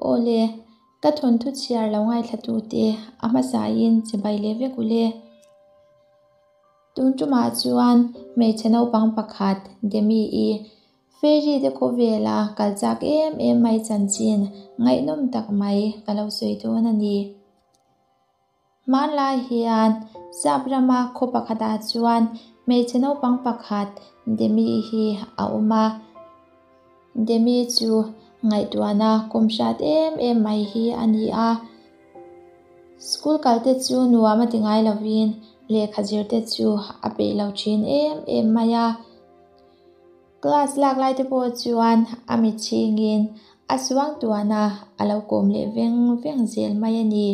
Aw le, ka thawnthu chhiar lo ngaithlatute a hmasain chibai leh vek u le. Tun tumah chuan hmeichhe naupang pakhat Demi-i Fairy te khawvela kal chak em em mai chanchin ngaihnawm tak mai ka lo sawi dawn a ni. Hmanlai hian Sap rama khaw pakhatah chuan hmeichhe naupang pakhat Demi hi a awm a. Demi chu ngaihtuahna kum hrat em em mai hi a ni a. School kal te chu nuam a ti ngai lovin lehkha zir te chu a peih lo thin em em mai a. Class lak lai te pawh chuan a mitchhingin a suang tuan a, a lo kawm leh veng veng zel mai a ni.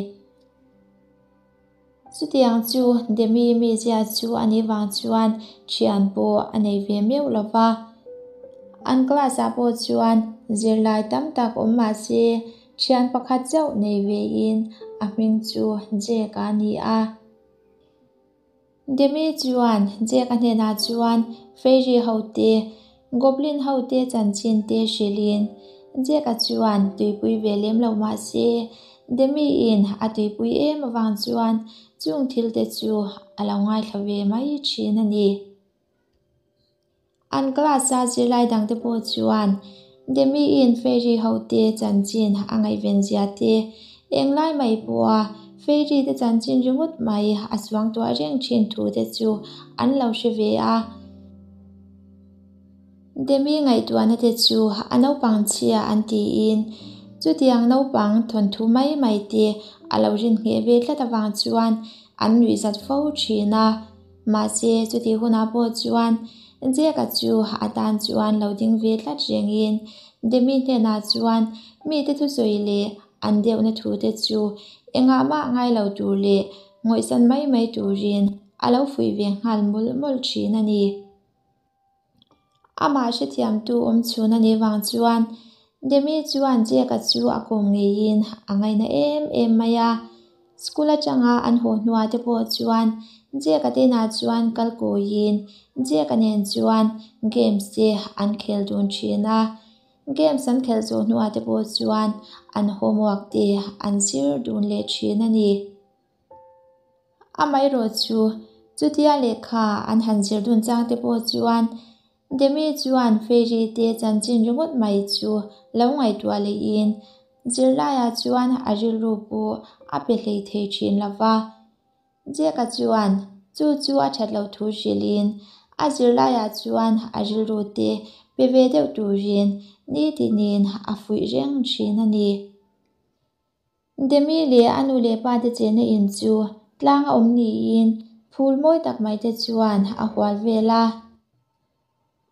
Chutiang chu Demi mizia chu a nih vang chuan thian pawh a nei ve meuh lo va. An class ah pawh chuan zirlai tam tak awm mah se thian pakhat chauh nei ve in a hming chu Jake a ni a. Demi chuan Jake-a hnenah chuan Fairy hote, Goblin hote chanchin te hrilhin Jake-a chuan tuipui ve lem lo mah se, Demi-in a tuipui em avang chuan chung thil te chu a lo ngaithla ve mai thin a ni. An class-a zirlai dangte pawh chuan Demi-in Fairy hote chanchin a ngaihven zia te, englai mai pawha Fairy te chanchin ringawt mai a suangtuah reng thin thu te chu an lo hre ve a. Demi ngaihtuahna te chu a naupang chhia an tiin chutiang naupang thawnthu mai mai te a lo rin ngheh ve tlat avang chuan an nuihzat fo thin a. Mahse, chutih hunah pawh chuan Jack-a chu a tan chuan lo ding ve tlat rengin Demi hnenah chuan mite thusawi leh an deuhna thute chu engah mah ngai lo tur leh ngawihsan mai mai turin a lo fuih ve nghal mawlh mawlh thin a ni. Amah hrethiamtu awm chhun a nih vang chuan Demi chuan Jack-a chu a kawm ngeiin a ngaina em em mai a. School atanga an haw hnuah te pawh chuan Jack-a te inah chuan kal kawiin Jack-a nen chuan games te an khel dun thin a. Games an khelh zawh hnuah te pawh chuan an homework te an zir dun leh thin a ni. Amaherawh chu, chutia lehkha an han zir dun chang te pawh chuan Demi chuan Fairy te chanchin ringawt mai chu lo ngaihtuah lehin zirlaiah chuan a rilru pawh a pe hlei thei thin lo va. Jack-a chuan chu chu a that loh thu hrilhin a zirlaiah chuan a rilru te pe ve deuh turin nitinin a fuih reng thin a ni. Demi leh a nu leh pa te chenna in chu tlang a awm niin phul mawi tak mai te chuan a hual vel a.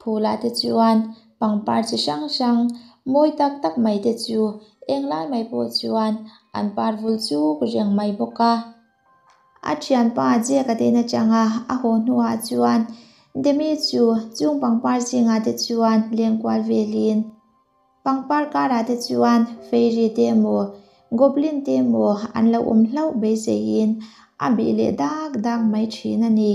Phulah te chuan pangpar chi hrang hrang mawi tak tak mai te chu englai mai pawh chuan an par vul chuk reng mai bawk a. A thianpa Jack-a te in atanga a haw hnuah chuan Demi chu chung pangpar zingah te chuan lengkual velin Pangpar karah te chuan fairy te emaw goblin te emaw an lo awm hlauh beiseiin a bih leh dak dak mai thin a ni.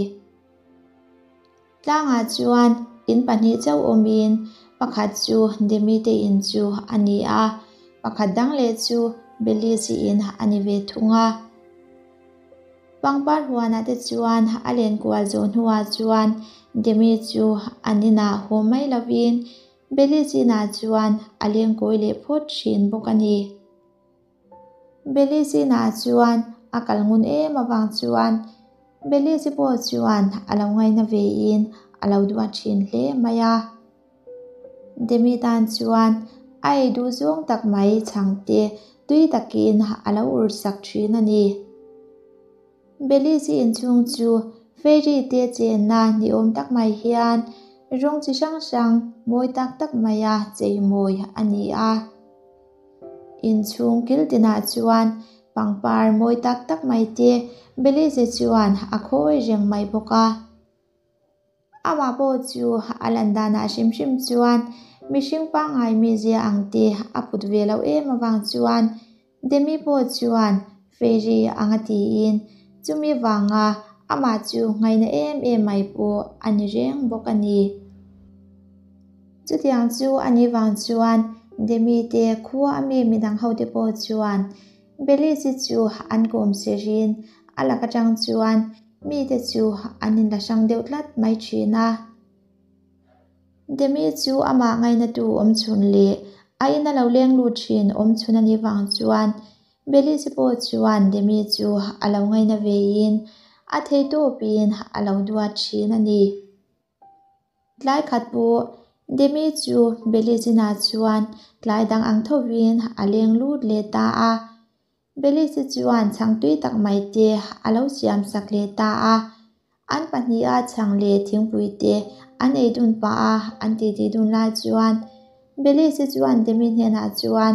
Tlangah chuan in pahnih chauh awmin pakhat chu Demi te in chu a ni a, pakhat dang leh chu Belize in a ni ve thung a. Pangpar huanah te chuan a len kual zawh hnuah chuan Demi chu an inah haw mai lovin Belize-ah chuan a lengkawi leh phawt thin bawk a ni. Belize-ah chuan a kal ngun em avang chuan Belize pawh chuan a lo ngaina vein a lo duat thin hle mai a. Demi tan chuan a ei duh zawng tak mai chhangte tui takin a lo ursak thin a ni. Belize inchhung chu fairy te chenna ni awm tak mai hian rawng chi hrang hrang mawi tak tak maia cheimawi a ni a. Inchhung kil tinah chuan pangpar mawi tak tak mai te Belize chuan a khawi reng mai bawk a. Amah pawh chu a lan danah hrim hrim chuan mihring pangngai mizia ang te a put ve loh em avang chuan Demi pawh chuan Fairy ang a tiin chumi vanga amah chu ngaina em em mai pawh a ni reng bawk a ni. Chutiang chu a nih vang chuan Demi te khua a mi midang ho te pawh chuan Belize chu an kawm sirin a lak atang chuan mite chu an inla hrang deuh tlat mai thin a. Demi chu amah ngainatu awm chhun leh a ina lo leng lut thin awm chhun a nih vang chuan Belize pawh chuan Demi chu a lo ngaina vein a theitawpin a lo duat thin a ni. Tlai khat pawh Demi chu Belize inah chuan tlai dang ang thovin a leng lut leh ta a. Belize chuan chhang tui tak mai te a lo siam sak leh ta a. An pahniha chhang leh thingpui te an ei dun pah a, an titi dun lai chuan Belize chuan Demi hnenah chuan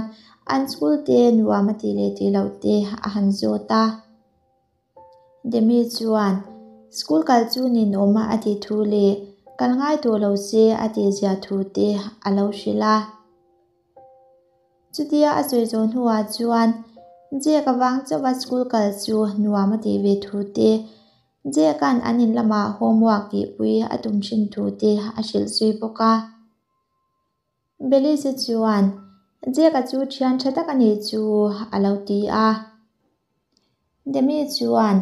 an school te nuam a tih leh tih loh te a han zawt a. Demi chuan school kal chu ninawm a tih thu leh kal ngai tawh lo se a tih zia thu te a lo hrilh a. Chutia a sawi zawh hnuah chuan Jack avang chauha school kal chu nuam a tih ve thu te, Jack-a'n an in lamah homework tihpui a tum thin thu te a hrilh zui bawk a. Belize chuan Jack-a chu thian tha tak a nih chu a lo ti a. Demi chuan,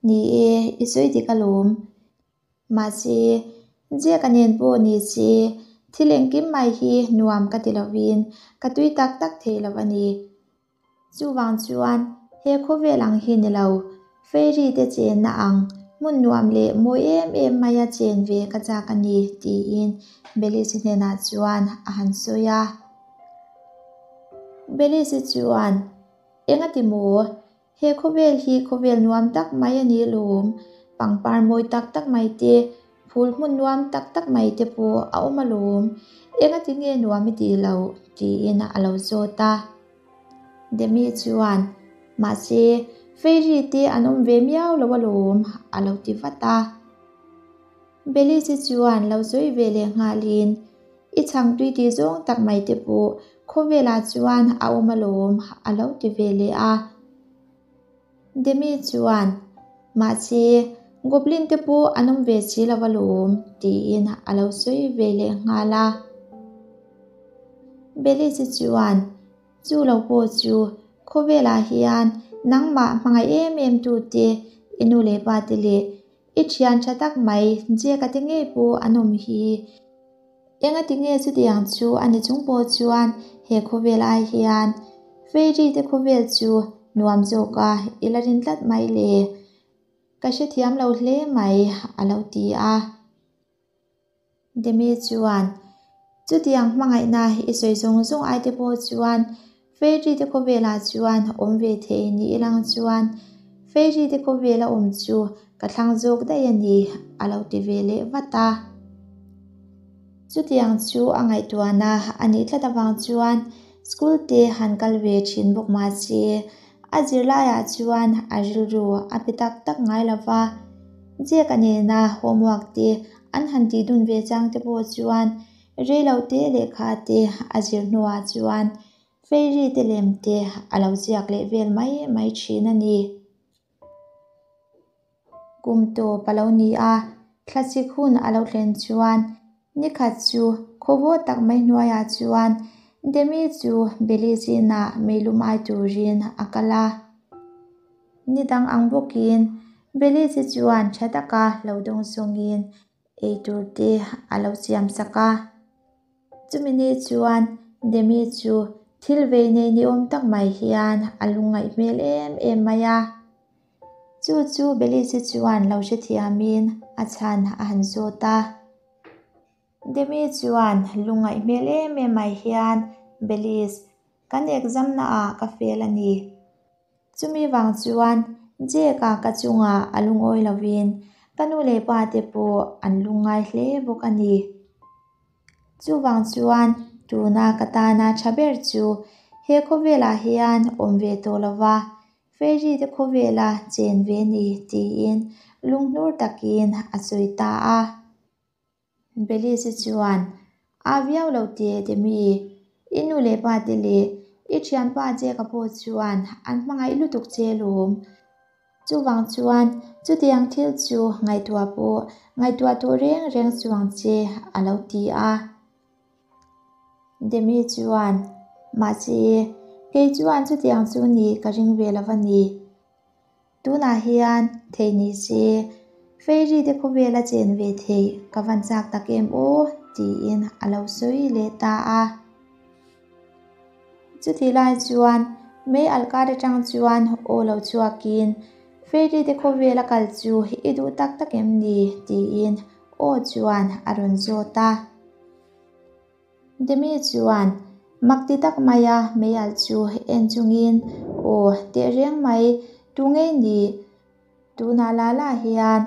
Ni e, i sawi dik alawm. Mahse, Jack-a nen pawh ni se, thil engkim mai hi nuam ka ti lovin ka tui tak tak thei lo a ni. Chuvang chuan he khawvel ang hi ni lo, fairy te chenna ang hmun nuam leh mawi em em maia chen ve ka chak a ni, tiin Belize hnenah chuan a han sawi a. Belize chuan, Engati maw? He khawvel hi khawvel nuam tak mai a ni lawm. Pangpar mawi tak tak mai te, phul hmun nuam tak tak mai te pawh a awm alawm. Engati nge nuam i tih loh? tiin a lo zawt a. Demi chuan, Mahse, fairy te an awm ve miau lo alawm, a lo ti vat a. Belize chuan lo sawi ve leh nghalin, I chhang tui tih zawng tak mai te pawh khawvelah chuan a awm alawm, a lo ti ve leh a. Demi chuan, Mahse, Goblin te pawh an awm ve si lo alawm, tiin a lo sawi ve leh nghal a. Belize chuan, Chu lo pawh chu khawvelah hian nangmah hmangaih em em tute, i nu leh pa te leh I thian tha tak mai, Jack-a te ngei pawh an awm hi. Engati nge chutiang chu a ni chung pawh chuan he khawvel ai hian Fairy te khawvel chu nuam zawk a, i la rin tlat mai le. Ka hrethiam lo hle mai, a lo ti a. Demi chuan, Chutiang hmangaihna i sawi zawng zawng ai te pawh chuan Fairy te khawvelah chuan awm ve thei ni ilang chuan Fairy te khawvela awm chu ka thlang zawk daih a ni, a lo ti ve leh vat a. Chutiang chu a ngaihtuahna a nih tlat avang chuan school te han kal ve thin bawk mahse a zirlaiah chuan a rilru a pe tak tak ngai lo va. Jack-a nena homework te an han tih dun ve chang te pawh chuan reilo te lehkha te a zir hnuah chuan fairy te lem te a lo ziak leh vel mai mai thin a ni. Kum tawp a lo ni a, thlasik hun a lo thlen chuan nikhat chu khawvawt tak mai hnuaiah chuan Demi chu Belize inah meilum ai turin a kal a. Ni dang ang bawkin Belize chuan tha taka lo dawng zawngin eitur te a lo siam sak a. Chumi ni chuan Demi chu thil vei nei ni awm tak mai hian a lungngaih hmel em em mai a. Chu chu Belize chuan lo hrethiamin a chhan a han zawt a. Demi chuan lungngaih hmel em em mai hian Belize, kan exam naah ka fail a ni. Chumi vang chuan Jack-a ka chungah a lungawi lovin ka nu leh pa te pawh an lungngai hle bawk a ni. Chuvang chuan tuna ka tana tha ber chu he khawvelah hian awm ve tawh lova Fairy te khawvela chen ve ni tiin lunghnur takin a sawi ta a. Belize chuan, A viau lo te te mi, i nu leh pa te leh i thianpa Jack-a pawh chuan an hmangaih lutuk che lawm. Chuvang chuan chutiang thil chu ngaihtuah pawh ngaihtuah tawh reng reng chuang che a lo ti a. Demi chuan. Mahse, kei chuan chutiang chu nih ka ring ve lo a ni. Tunah hian thei ni se, Fairy te khawvela chen ve theih ka van chak tak em aw tiin a lo sawi leh ta a. Chutih lai chuan mei alh kar atang chuan aw lo chhuakin Fairy te khawvela kal chu i duh tak tak em ni tiin aw chuan a rawn zawt a. Demi chuan mak ti tak maia meialh chu en chungin, Aw, tehreng mai, tu ngei ni? Tunah la la hian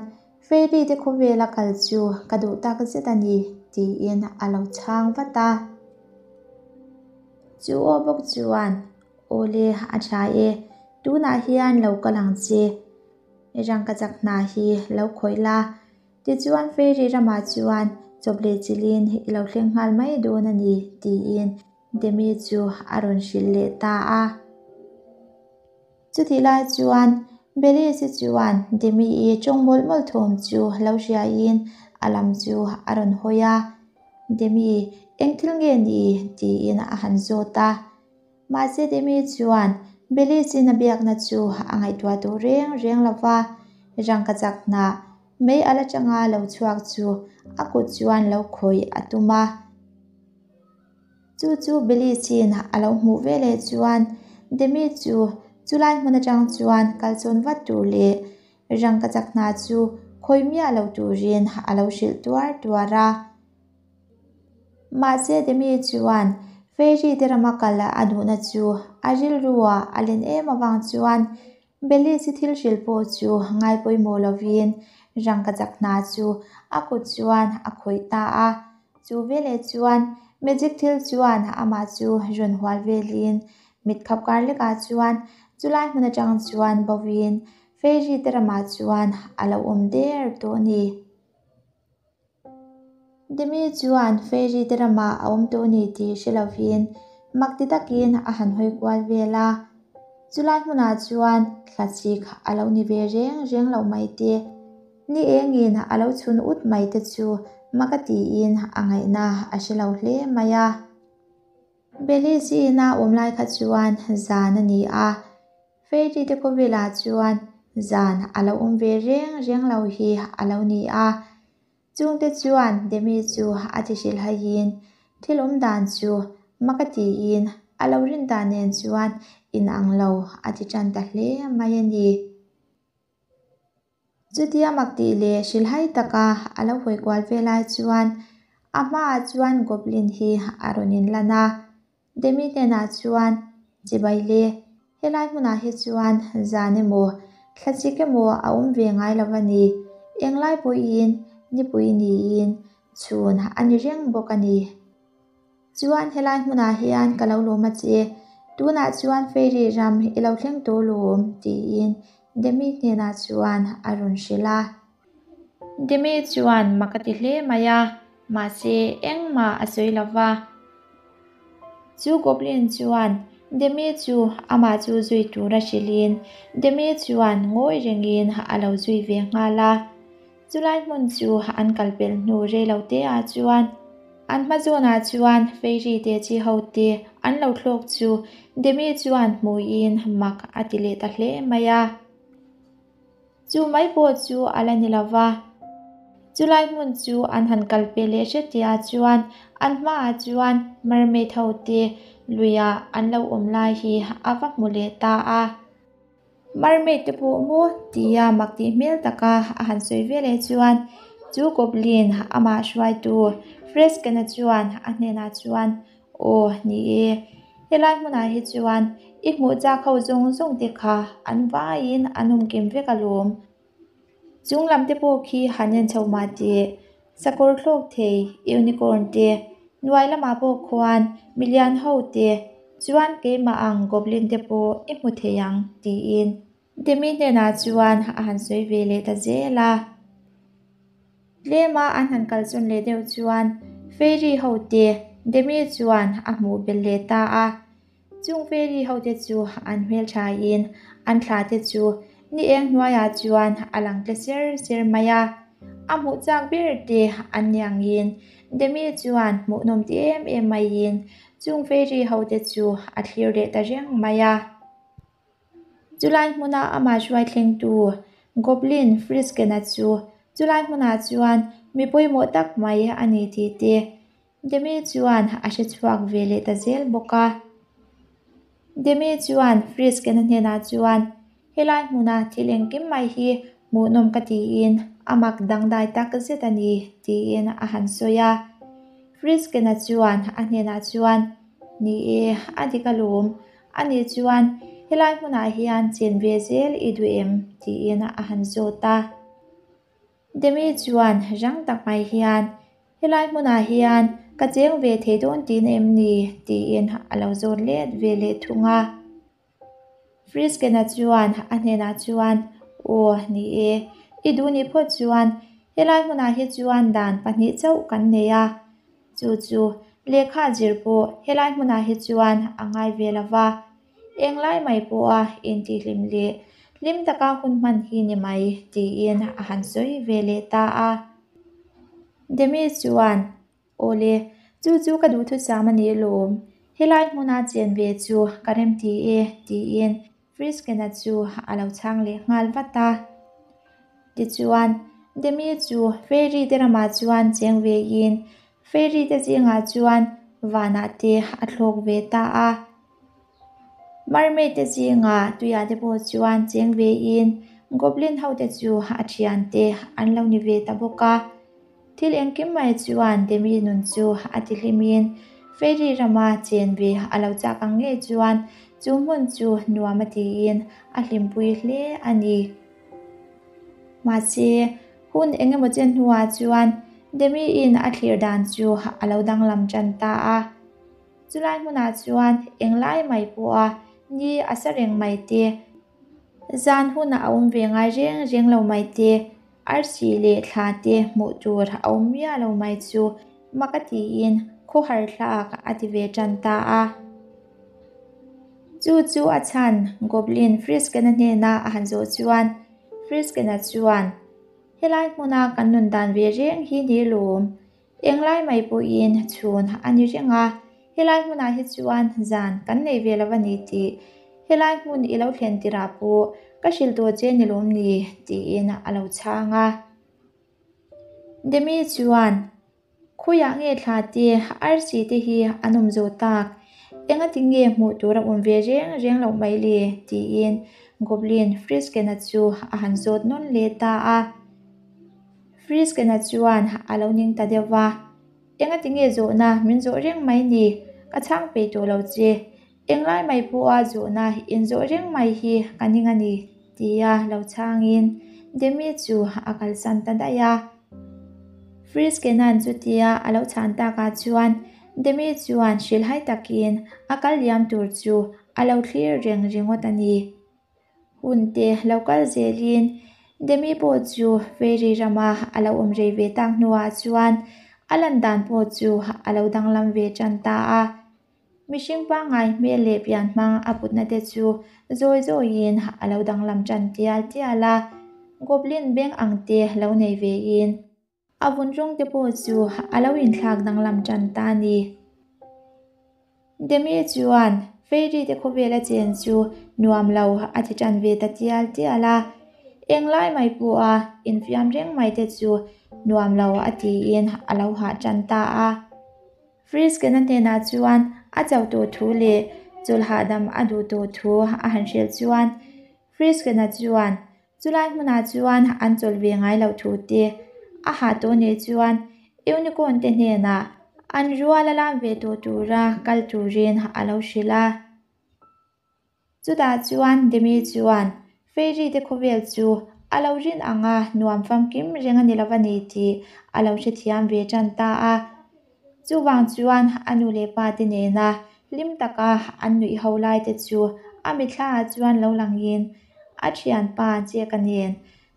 Fairy te khawvela kal chu ka duh tak zet a ni, tiin a lo chhang vat a. Chu aw bawk chuan, Aw le, a tha e, tunah hian lo kal ang che. Rangkachak hna hi lo khawih la, Tichuan Fairy ramah chuan chawp leh chilhin i lo thleng nghal mai dawn a ni tiin Demi chu a rawn hrilh leh ta a. Chutih lai chuan Belize chuan Demi-i tawng mawlh mawlh thawm chu lo hriain a lam chu a rawn hawi a, Demi, eng thil nge ni? tiin a han zawt a. Mahse Demi chuan Belize-in a biakna chu a ngaihtuah duh reng reng lo va, rangkachak hnah mei ala tanga lo chhuak chu a kut chuan lo khawih a tum a. Chu chu Belize-in a lo hmuh veleh chuan Demi chu chulai hmun atang chuan kalsawn vat tur leh rangkachak hna chu khawih miah lo turin a lo hrilh tuar tuar a. Mahse Demi chuan Fairy te rama kal a duhna chu a rilruah a len em avang chuan Belize thil hrilh pawh chu ngai pawimawh lovin rangkachak hna chu a kut chuan a khawih ta a. Chu veleh chuan magic thil chuan amah chu rawn hual velin mit khap kar lekah chuan chulai hmun atang chuan bovin Fairy te ramah chuan a lo awm der tawh a ni. Demi chuan Fairy te ramah a awm tawh ni tih hre lovin mak ti takin a han hawi kual vel a. Chulai hmunah chuan thlasik a lo ni ve reng reng loh mai te, ni engin a lo chhun ut mai te chu mak a tiin a ngaihna a hre lo hle mai a. Belize ina awm lai kha chuan zan a ni a. Fairy te khawvelah chuan zan a lo awm ve reng reng lo hi a lo ni a. Chungte chuan Demi chu a ti hrilh haiin thil awm dan chu mak a tiin a lo rin dan nen chuan inang lo a ti tan ta hle mai a ni. Chutia mak tih leh hrilhhai taka a lo hawi kual ve lai chuan a hmaah chuan Goblin hi a rawn inlan a. Demi hnenah chuan, Chibai le, helai hmunah hi chuan zan emaw, thlachik emaw a awm ve ngai lo a ni. Englai pawhin nipui niin chhun a ni reng bawk a ni. Chuan helai hmunah hian ka lo lawm a che, tunah chuan Fairy ram i lo thleng tawh lawm tiin Demi hnenah chuan a rawn hrilh a. Demi chuan mak a ti hle mai a, mahse engmah a sawi lo va. Chu Goblin chuan Demi chu amah chu zui tura hrilhin Demi chuan ngawi rengin a lo zui ve nghal a. Chulai hmun chu an kal pelh hnu rei lo te ah chuan an hma zawnah chuan Fairy te chi ho te an lo thlawk chu Demi chuan hmuiin mak a ti leh ta hle mai a. Chu mai pawh chu a la ni lo va. Chulai hmun chu an han kal pe leh hret tih ah chuan an hmaah chuan mermaid ho te luiah an lo awm lai hi a va hmu leh ta a. Mermaid te pawh maw tia mak tih hmel taka a han sawi ve leh chuan chu goblin amah hruaitu Fresken-a chuan a hnenah chuan Aw ni e, helai hmunah hi chuan i hmuh chak ho zawng zawng te kha an vaiin an awm kim vek alawm. Chung lam te pawh khi han en chho mah teh, sakawr thlawk thei, unicorn te, hnuai lamah pawh khuan milian ho te chuan keimah ang goblin te pawh i hmu thei ang tiin Demi hnenah chuan a han sawi ve leh ta zel a. Tlema an han kalsawn leh deuh chuan fairy ho te Demi chuan a hmuh belh leh ta a. Chung fairy ho te chu an hmelthain an thla te chu ni eng hnuaiah chuan a lang tle ser ser mai a. A hmuh chak ber te an ni angin Demi chuan hmuhnawm ti em em maiin Chung fairy ho te chu a thlir leh ta reng mai a. Chulai hmuna amah hruai thlengtu Goblin Frisken-a chu chulai hmunah chuan mi pawimawh tak mai a ni tih te Demi chuan a hre chhuak ve leh ta zel bawk a. Demi chuan Frisken-a hnenah chuan Helai hmuna thil engkim mai hi hmuhnawm ka tiin a mak dangdai tak zet a ni tiin a han sawi a. Frisken-a chuan a hnenah chuan Ni e, a dik alawm. Ani chuan helai hmunah hian chen ve zel i duh em? tiin a han zawt a. Demi chuan rang tak mai hian helai hmunah hian ka cheng ve thei dawn tihna em ni? tiin a lo zawt let ve leh thung a. Frisken-a chuan a hnenah chuan, Aw, ni e, i duh nih phawt chuan helai hmunah hi chuan dan pahnih chauh kan nei a. Chu chu lehkha zir pawh helai hmunah hi chuan a ngai ve lo va, englai mai pawha intihhlim leh hlim taka hun hman hi ni mai, tiin a han sawi ve leh ta a. Demi chuan, Awle, chu chu ka duhthusam a ni alawm. Helai hmuna chen ve chu ka remti e, tiin Frisken-a chu a lo chhang leh nghal vat a. Tichuan, Demi chu Fairy te ramah chuan cheng vein Fairy te zingah chuan vanah te a thlawk ve ta a. Mermaid te zingah tuiah te pawh chuan cheng vein Goblin ho te chu a thian te an lo ni ve ta bawk a. Thil engkim mai chuan Demi nun chu a ti hlimin Fairy rama chen ve a lo chak ang ngei chuan chu hmun chu nuam a tiin a hlimpui hle a ni. Mahse, hun eng emaw chen hnuah chuan Demi-in a thlir dan chu a lo danglam tan ta a. Chulai hmunah chuan englai mai pawha ni a sa reng mai te, Zan hunah a awm ve ngai reng reng lo mai te, arsi leh thla te hmuh tur a awm miah lo mai chu mak a tiin khawhar thlak a ti ve tan ta a. Chu chu a chhan Goblin Frisken-a hnena a han zawh chuan Frisken-a chuan, Helai hmuna kan nun dan ve reng hi ni lawm, Englai mai pawhin chhun a ni reng a, helai hmunah hi chuan zan kan nei ve lo a ni tih helai hmun i lo thlen tirah pawh ka hrilh tawh che ni lawm ni tiin a lo chhang a. Demi chuan, Khawiah nge thla te, arsi te hi an awm zawh tak? Engati nge hmuh tur a awm ve reng reng loh mai le? tiin Goblin Frisken-a chu a han zawt nawn leh ta a. Frisken-a chuan a lo ning ta deuh va, Engati nge zawhna min zawh reng mai ni? Ka chhang peih tawh lo che. Englai mai pawha zawhna inzawh reng mai hi ka ning a ni, tia lo chhangin Demi chu a kalsan ta daih a. Frisken-a'n chutia a lo chhan takah chuan Demi chuan hrilhhai takin a kal liam tur chu a lo thlir reng ringawt a ni. Hun te lo kal zelin Demi pawh chu Fairy rama a lo awm rei ve tak hnuah chuan a lan dan pawh chu a lo danglam ve tan ta a. Mihring pangngai hmel leh pian hmang a putna te chu zawi zawiin a lo danglam tan tial tial a, Goblin beng ang te lo nei vein A vun rawng te pawh chu a lo inthlak danglam tan ta a ni. Demi chuan Fairy te khawvela chen chu nuam lo a ti tan ve ta tial tial a, englai mai pawha infiam reng mai te chu nuam lo a tiin a lo hah tan ta a. Frisken-a hnenah chuan a chauh tawh thu leh chawlh hahdam a duh tawh thu a han hrilh chuan Frisken-a chuan Chulai hmunah chuan an chawlh ve ngai loh thu te a hah tawh nih chuan Unicorn te hnenah an rual a lam ve tawh tura kal turin a lo hrilh a. Chutah chuan Demi chuan Fairy te khawvel chu a lo rin anga nuam famkim reng a ni lo a ni tih a lo hrethiam ve tan ta a. Chuvang chuan a nu leh pa te nena hlim taka an nuih ho lai te chu a mitthla ah chuan lo langin a thianpa Jake-a nen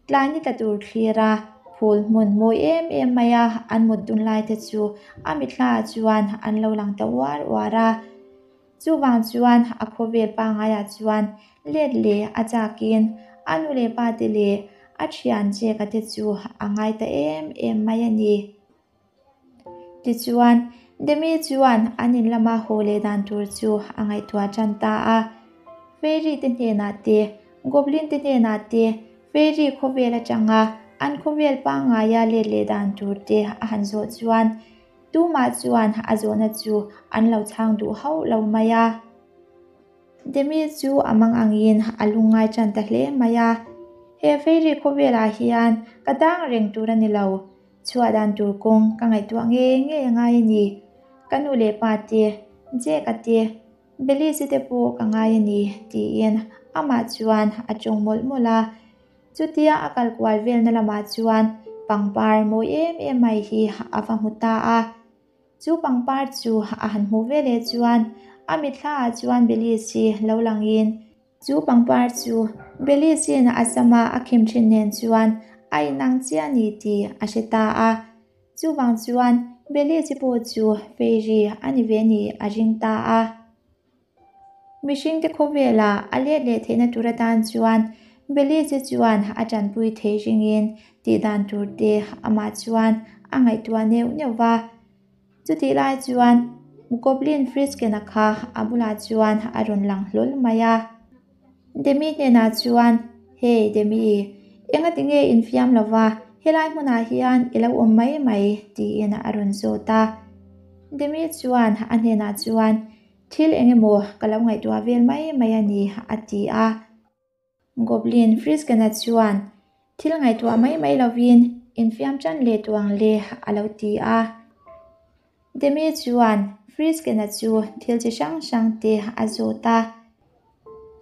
tlai ni tla tur thlir a phul hmun mawi em em mai a an mut dun lai te chu a mitthla ah chuan an lo lang ta uar uar a. Chuvang chuan a khawvel pangaiah chuan let leh a chakin a nu leh pa te leh a thian Jake-a te chu a ngai ta em em mai a ni. Tichuan, Demi chuan an in lama haw leh dan tur chu a ngaihtuah tan ta a. Fairy te hnenah te, Goblin te hnenah te, Fairy khawvel atanga an khawvel pangngaia let leh dan tur te a han zawh chuan tumah chuan a zawhna chu an lo chhang duh hauh lo mai a. Demi chu a mang angin a lungngai tan ta hle mai a. He Fairy khawvelah hian ka tang reng tur a ni lo. Chhuah dan tur kawng ka ngaihtuah ngei ngei a ngai a ni. Ka nu leh pa te, Jack-a te, Belize te pawh ka ngai a ni, tiin amah chuan a tawng mawlh mawlh a. Chutia a kal kual velna lamah chuan pangpar mawi em em mai hi a va hmu ta a. Chu pangpar chu a han hmuh veleh chuan a mitthlaah chuan Belize hi lo langin, Chu pangpar chu Belize-in a sama a khim thin nen chuan a inang chiah a ni tih a hre ta a. Chuvang chuan Belize pawh chu fairy a ni ve nih a ring ta a. Mihringte khawvela a let leh theihna tur atan chuan Belize chuan a tanpui thei ringin tih dan tur te amah chuan a ngaihtuah neuh neuh va. Chutih lai chuan Goblin Frisken-a kha a bulah chuan a rawn lang hlawl mai a. Demi hnenah chuan, Hey Demi, engati nge infiam lova helai hmunah hian i lo awm mai mai? tiin a rawn zawt a. Demi chuan a hnenah chuan, Thil eng emaw ka lo ngaihtuah vel mai mai a ni, a ti a. Goblin Frisken-a chuan thil ngaihtuah mai mai lovin infiam tan leh tuang le a lo ti a. Demi chuan Frisken-a chu thil chi hrang hrang te a zawt a.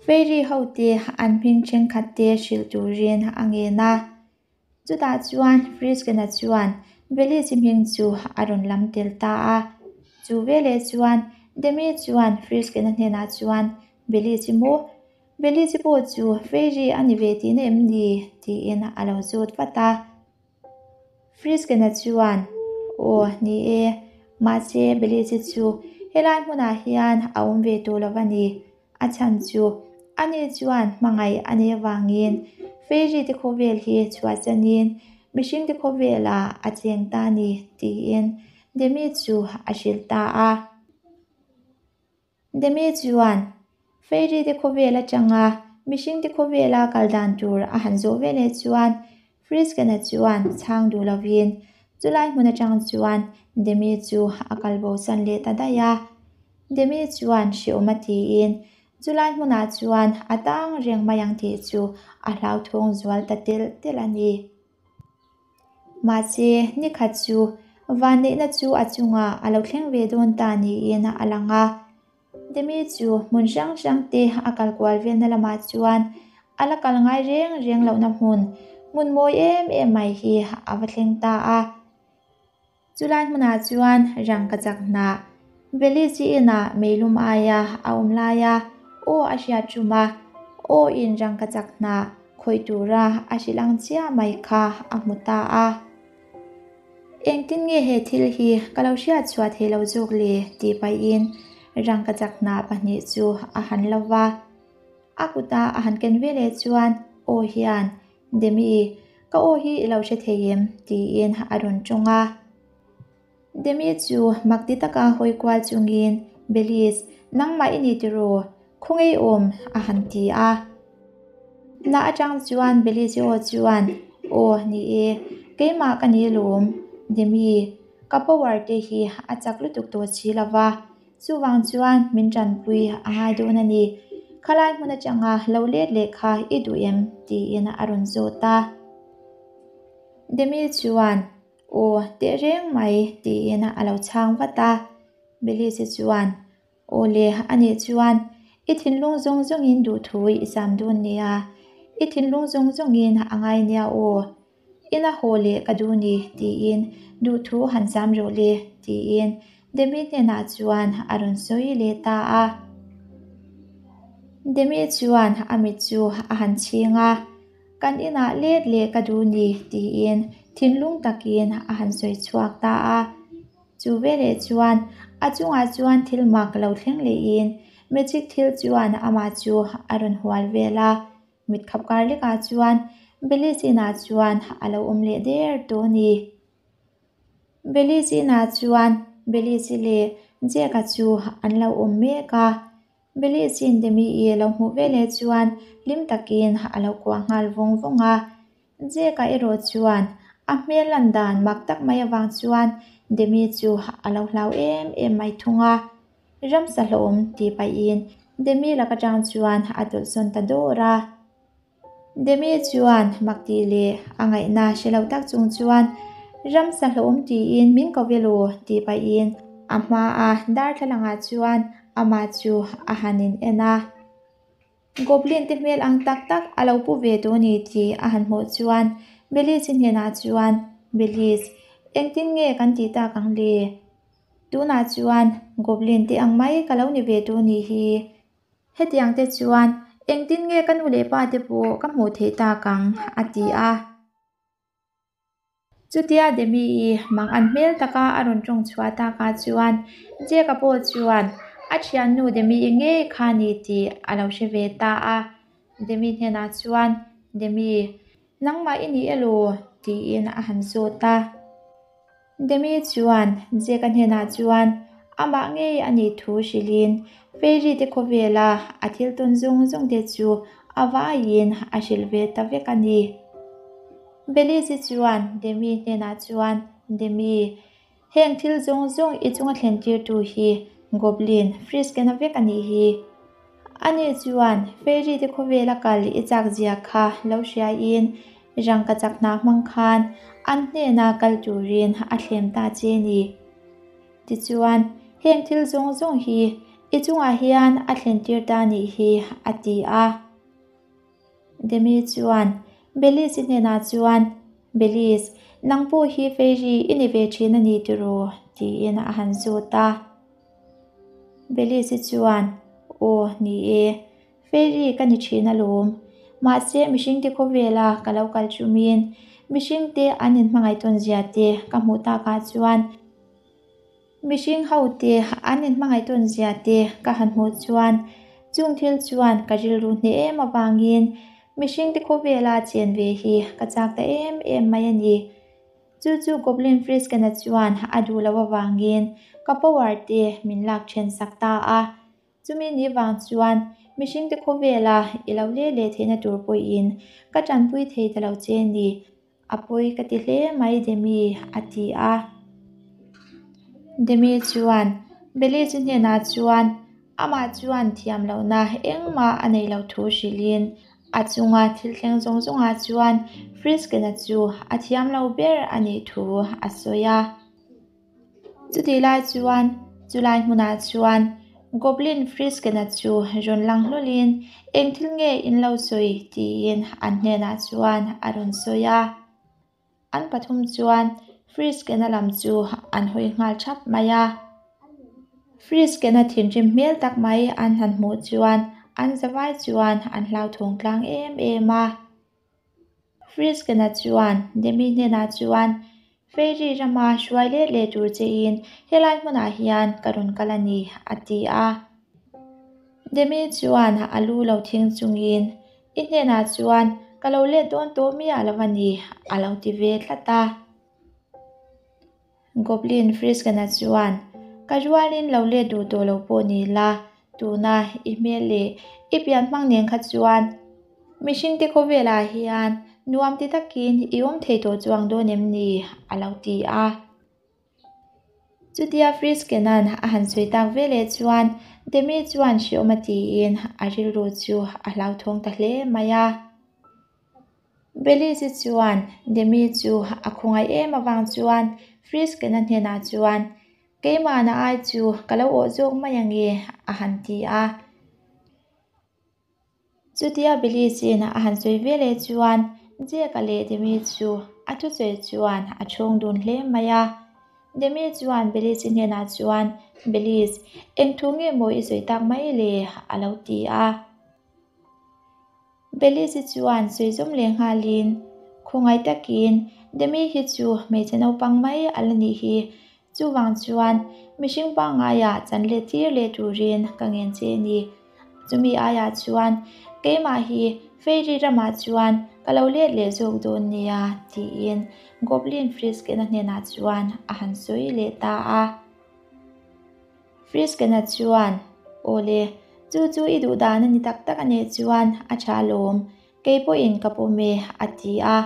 Fairy ho te an hming thenkhat te hrilh turin a ngen a. Chutah chuan Frisken-a chuan Belize hming chu a rawn lam tel ta a. Chu veleh chuan Demi chuan Frisken-a hnenah chuan, Belize maw? Belize pawh chu Fairy a ni ve tihna em ni? tiin a lo zawt vat a. Frisken-a chuan, Aw, ni e. Mahse, Belize chu helai hmunah hian a awm ve tawh lo a ni. A chhan chu ani chuan hmangaih a nih avangin Fairy te khawvel hi chhuahchanin mihring te khawvelah a cheng ta a ni tiin Demi chu a hrilh ta a. Demi chuan Fairy te khawvel atanga mihring te khawvela kal dan tur a han zawh veleh chuan Frisken-a chuan chhang duh lovin chulai hmun atang chuan Demi chu a kal bosan leh ta daih a. Demi chuan hreawm a tiin chulai hmunah chuan a tang reng mai ang tih chu a hlauthawng zual ta telh telh a ni. Mahse, nikhat chu vanneihna chu a chungah a lo thleng ve dawn ta niin a lang a. Demi chu hmun hrang hrang te a kal kual velna lamah chuan a la kal ngai reng reng lohna hmun, hmun mawi em em mai hi a va thleng ta a. Chulai hmunah chuan rangkachak hnah, Belize inah meilum aia a awm laia aw a hriat ṭum a, aw in rangkachak hnah khawih tura a hrilh ang chiah mai kha a hmu ta a. Engtin nge he thil hi ka lo hriat chhuah thei lo zawk le? tih pahin rangkachak hnah pahnih chu a han lo va. A kuta a han ken veleh chuan aw hian, Demi, ka aw hi i lo hre thei em? tiin a rawn tawng a. Demi chu mak ti taka hawi kual chungin, Belize, nangmah i ni tiraw? Khawngaih awm a han ti a. Na atang chuan Belize aw chuan, Aw, ni e, keimah ka ni lawm, Demi, ka power te hi a chak lutuk tawh si lo va, chuvang chuan min tanpui a ngai dawn a ni. Khalai hmun atanga lo let leh kha i duh em? tiin a rawn zawt a. Demi chuan, Aw, tehreng mai, tiin a lo chhang vat a. Belize chuan, Aw le, a nih chuan i thinlung zawng zawngin duhthui i zam dawn nia, i thinlung zawng zawngin a ngai nia aw, ina haw leh ka duh ni tiin duhthu han zam rawh le tiin Demi hnenah chuan a rawn sawi leh ta a. Demi chuan a mit chu a han chhing a, Kan inah let leh ka duh ni tiin thinlung takin a han sawi chhuak ta a. Chu veleh chuan a chungah chuan thil mak lo thleng lehin magic thil chuan amah chu a rawn hual vel a, mit khap kar lekah chuan Belize inah chuan a lo awm leh der tawh a ni. Belize inah chuan. Belize leh Jack-a chu an lo awm mek a. Belize-in Demi-i a lo hmuh veleh chuan hlim takin a lo kuah nghal vawng vawng a. Jack-a erawh chuan a hmel lan dan mak tak mai avang chuan Demi chu a lo hlau em em mai thung a. Ramsa hlawm tih pahin Demi lak atang chuan a tawlhsawn ta dawr a. Demi chuan mak tih leh a ngaihna hre lo tak chung chuan Ramsa hlawm tiin min ko vel u tih pahin a hmaa darthlalangah chuan amah chu a han in en a. Goblin te hmel ang tak tak a lo pu ve tawh a ni tih a han hmuh chuan Belize hnenah chuan, Belize, engtin nge kan tih tak ang le? Tunah chuan Goblin te ang mai ka lo ni ve tawh a nih hi. Hetiang te chuan engtin nge ka nu leh pa te pawh ka hmuh theih tak ang? a ti a. Chutia Demi-i mang an hmel taka a rawn tawng chhuah takah chuan Jack-a pawh chuan a thiannu Demi-i ngei kha ni tih a lo hre ve ta a. Demi hnenah chuan, Demi, nangmah i ni elaw? tiin a han zawt a. Demi chuan Jack-a hnenah chuan amah ngei a nih thu hrilhin Fairy te khawvela a thil tawn zawng zawng te chu a vaiin a hrilh ve ta vek a ni. Belize chuan Demi hnenah chuan, Demi, heng thil zawng zawng i chunga thlen tirtu hi Goblin Frisken-a vek a nih hi. Ani chuan Fairy te khawvela kal i chak zia kha lo hriaiin Rangkachak hna hmang khan an hnena kal turin a thlem ta che ni. Tichuan, heng thil zawng zawng hi i chungah hian a thlentir ta nih hi, a ti a. Demi chuan Belize hnenah chuan, Belize, nang pawh hi fairy i ni ve thin a ni tiraw? tiin a han zawt a. Belize chuan, Aw, ni e. Fairy ka ni thin alawm. Mahse, mihringte khawvela ka lo kal chumin mihringte an inhmangaih tawn zia te ka hmuh takah chuan mihring hote an inhmangaih tawn zia te ka han hmuh chuan chung thil chuan ka rilru hneh em avangin mihringte khawvela chen ve hi ka chak ta em em mai a ni. Chu chu Goblin Frisken-a chuan a duh loh avangin ka power te min lak then sak ta a. Chumi ni vang chuan mihringte khawvela i lo let leh theihna tur pawhin ka tanpui thei ta lo che ni, a pawi ka ti hle mai Demi, a ti a. Demi chuan Belize hnenah chuan amah chuan thiam lohna engmah a nei lo thu hrilhin a chunga thil thleng zawng zawngah chuan Frisken-a chu a thiam lo ber a nih thu a sawi a. Chutih lai chuan chulai hmunah chuan Goblin Frisken-a chu rawn lang hlawlin eng thil nge in lo sawi tiin an hnenah chuan a rawn sawi a. An pathum chuan Frisken-a lam chu an hawi nghal thap mai a. Frisken-a thinrim hmel tak mai an han hmuh chuan an zavai chuan an hlauthawng tlang em em a. Frisken-a chuan Demi hnenah chuan, Fairy rama hruai let leh tur chein helai hmunah hian ka rawn kal a ni, a ti a. Demi chuan a lu lo thing chungin, I hnenah chuan ka lo let dawn tawh miah lo a ni, a lo ti ve tlat a. Goblin Frisken-a chuan, Ka rualin lo let duh tawh lo pawh ni la, tuna i hmel leh i pian hmang nen kha chuan mihringte khawvelah hian nuam ti takin i awm thei tawh chuang dawn em ni? a lo ti a. Chutia Frisken-a'n a han sawi tak veleh chuan Demi chuan hreawm a tiin a rilru chu a hlauthawng ta hle mai a. Belize chuan Demi chu a khawngaih em avang chuan Frisken-a hnenah chuan, Keimahna ai chu ka lo awh zawk mai ange, a han ti a. Chutia Belize-in a han sawi veleh chuan Jack-a leh Demi chu a thusawi chuan a chhawng dun hle mai a. Demi chuan Belize hnenah chuan, Belize, eng thu nge maw i sawi tak mai le? a lo ti a. Belize chuan sawi zawm leh nghalin, Khawngaih takin Demi hi chu hmeichhe naupang mai a la nih hi. Chuvang chuan mihring pangngaia chan let tir leh turin ka ngen che a ni. Chumi aiah chuan keimah hi Fairy ramah chuan ka lo let leh zawk dawn nia, tiin Goblin Frisken-a hnenah chuan a han sawi leh ta a. Frisken-a chuan, Aw le, chu chu i duh dan a ni tak tak a nih chuan a tha alawm, kei pawhin ka pawm e, a ti a.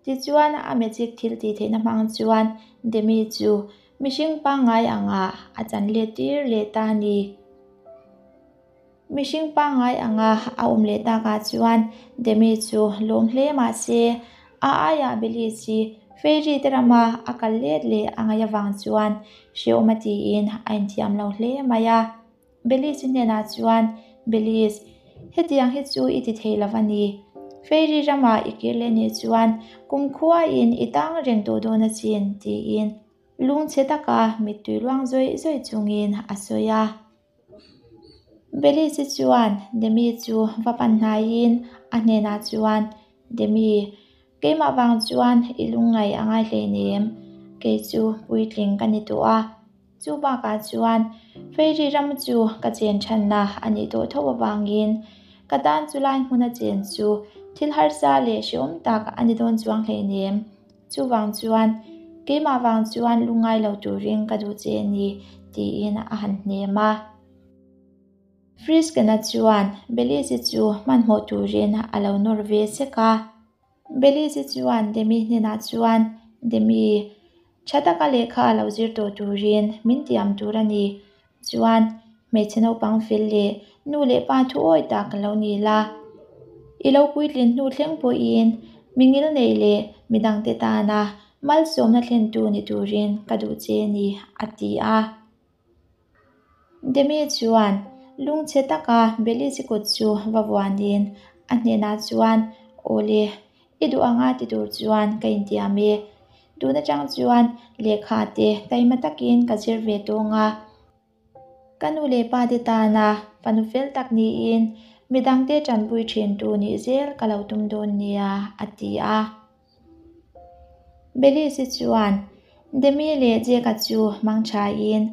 Tichuan a magic thil tih theihna hmang chuan Demi chu mihring pangngai angah a chan let tir leh ta a ni. Mihring pangngai anga a awm leh takah chuan Demi chu lawm hle mah se, a aiah Belize hi Fairy te rama a kal let leh a ngaih avang chuan hrehawm a tiin a inthiam lo hle mai a. Belize hnenah chuan, Belize, hetiang hi chu i ti thei lo a ni. Fairy ramah i kir leh nih chuan kumkhuain i tang reng tawh dawn achin, tiin lungchhe taka mittui luang zawih zawih chungin a sawi a. Belize chuan Demi chu va pan hnaiin a hnenah chuan, Demi, keimah vang chuan i lungngaih a ngai hleinem, kei chu puitling ka ni tawh a. Chu bakah chuan Fairy ram chu ka chen thanna a nih tawh tho avangin ka tan chu lai hmuna chen chu thil harsa leh hrehawm tak a ni dawn chuang hleinem. Chuvang chuan, keimah vang chuan lungngai lo turin ka duh che a ni, tiin a han hnem a. Frisken-a chuan Belize chu hmanhmawh turin a lo nawr ve sek a. Belize chuan Demi hnenah chuan, Demi, tha taka lehkha a lo zir tawh turin min tiam tur a ni. Chuan, hmeichhe naupang fel leh nu leh pa thu awi tak lo ni la. I lo puitlin hnu thleng pawhin mi ngil nei leh mi dangte tana malsawmna thlentu ni turin ka duh che a ni, a ti a. Demi chuan lungchhe taka Belize kut chu va vuanin a hnenah chuan, Aw le, I duh anga ti tur chuan ka intiam e. Tun atang chuan lehkha te taima takin ka zir ve tawng a. Ka nu leh pa te tana fanu fel tak niin midangte tanpui thintu nih zel ka lo tum dawn nia, a ti a. Belize chuan Demi leh Jake-a chu hmang thain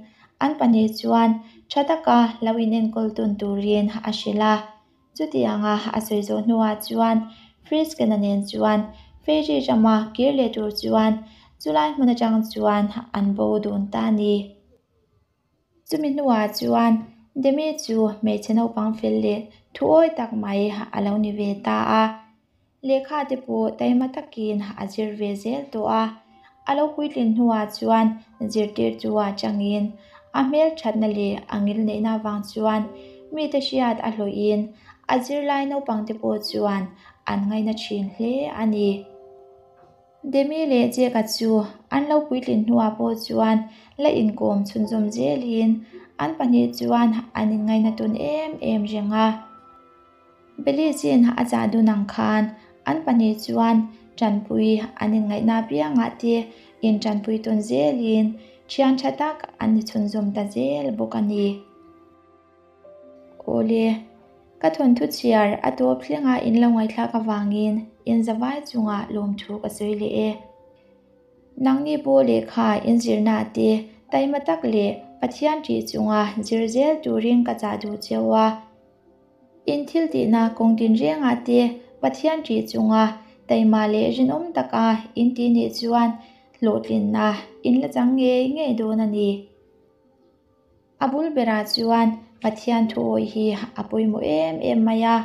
an pahnih chuan tha taka lo inenkawl tawn turin a hrilh a. Chutianga a sawi zawh hnuah chuan Frisken-a nen chuan Fairy rama kir leh tur chuan chulai hmun atang chuan an bo dun ta a ni. Chumi hnuah chuan Demi chu hmeichhe naupang fel leh thuawi tak mai a lo ni ve ta a. Lehkha te pawh taima takin a zir ve zel tawh a, a lo puitlin hnuah chuan zirtirtu ah changin a hmel thatna leh a ngil neihna avang chuan mite hriat a hlawhin a zirlai naupang te pawh chuan an ngaina thin hle a ni. Demi leh Jeka chu an lo puitlin hnuah pawh chuan la inkawm chhunzawm zelin an pahnih chuan an inngaina tawn em em reng a. Belize-in a chah dun ang khan an pahnih chuan tanpui an inngaihna apiangah te intanpui tawn zelin thian tha tak an ni chhunzawm ta zel bawk a ni. Awle, ka thawnthu chhiar a tawp thlenga in lo ngaihthlak avangin inzavai chungah lawmthu ka sawi leh e. Nangni pawh lehkha inzirna te taima tak leh Pathian ṭih chunga zir zel turin ka chah duh cheu a. In thil tihna kawng tinrengah te Pathian ṭih chunga taima leh rinawm taka in tih nih chuan hlawhtlinna in la chang ngei ngei dawn a ni. A bul berah chuan Pathian thuawih hi a pawimawh em em mai a.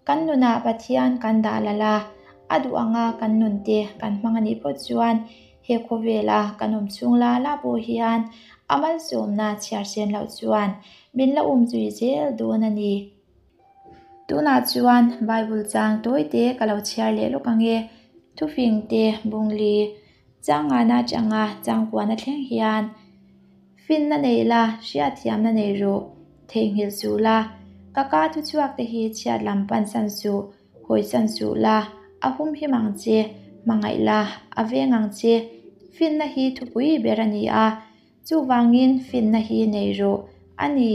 Kan nunah Pathian kan dah lal a, a duh anga kan nun te kan hmang a nih phawt chuan he khawvela kan awm chhung la la pawh hian a malsawmna chhiar sen loh chuan min la um zui zel dawn a ni. Tunah chuan Bible chang tawi te ka lo chhiar leh lawk ang e. Thufing te bungli changana atanga changkuana thleng hian Finna nei la, hriatthiamna nei rawh, theihnghilh suh la, ka ka thuchhuak te hi chhiat lam pan san suh, hawi san suh la, a hum him ang che, hmangaih la, a veng ang che. Finna hi thupui ber a ni a, chuvangin finna hi nei rawh a ni.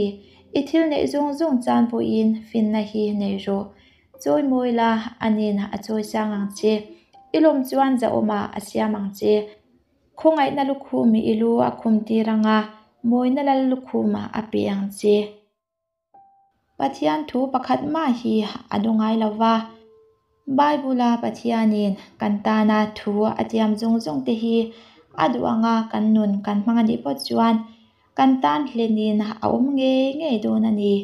I thil neih zawng zawng chan pawhin finna hi nei rawh. Chawi mawi la, anin a chawi sang ang che. I lawm chuan zahawmah a siam ang che. Khawngaihna lukhum i lu a khum tir ang a, mawina lal lukhum a pe ang che. Pathian thu pakhat mah hi a du ngai lo va. Bible-a Pathianin kan tana thu a tiam zawng zawng te hi a duh anga kan nun kan hmang a nih phawt chuan kan tan hlenin a awm ngei ngei dawn a ni.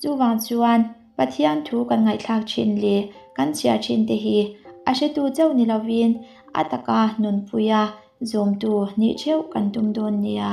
Chuvang chuan Pathian thu kan ngaihthlak thin leh kan chhiar thin te hi a hretu chauh ni lovin a taka nunpuia zawmtu nih theuh kan tum dawn nia.